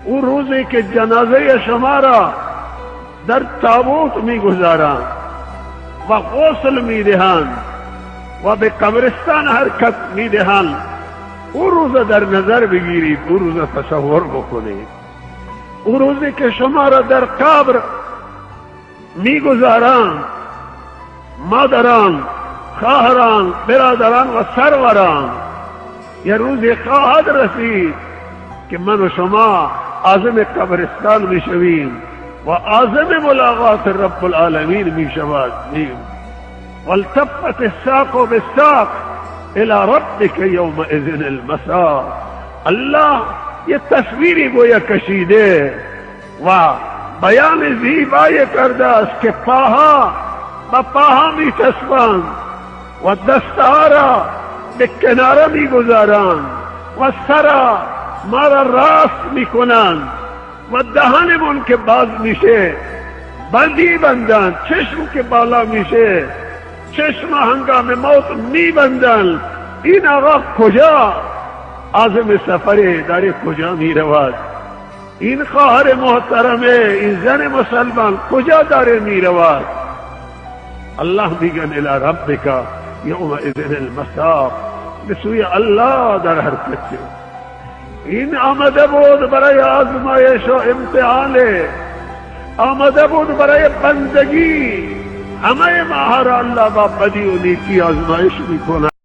او روزی که جنازه شما را در تابوت میگذارند و غسل میدهند و به قبرستان حرکت میدهند، او روز در نظر بگیرید، او روز تصور بکنید. او روزی که شما را در قبر میگذارند، مادران، خواهران، برادران و سروران، یه روزی خواهد رسید که من و شما عازم قبرستان میشویم و عازم ملاقات رب العالمین میشود. والتفت الساق بالساق الى ربك يومئذ المساق. الله یه تصویری گویا کشیده و بیان زیبایی کرده است که پاها به پاها میچسبند و دستها را به کناره میگذارند و سر ما را راست میکنند و دهنمون که باز میشه بندی بندند، چشم که بالا میشه چشم هنگام موت میبندند. این آقا کجا عازم سفره داره، کجا میرود؟ این خواهر محترمه، این زن مسلمان کجا داره میرود؟ الله میگن الى ربک یومئذ المساق، به سوی الله در حرکت. این آمده بود برای آزمایش و امتحان، آمده بود برای بندگی. همه ماها را الله با بدی و نیکی آزمایش میکند.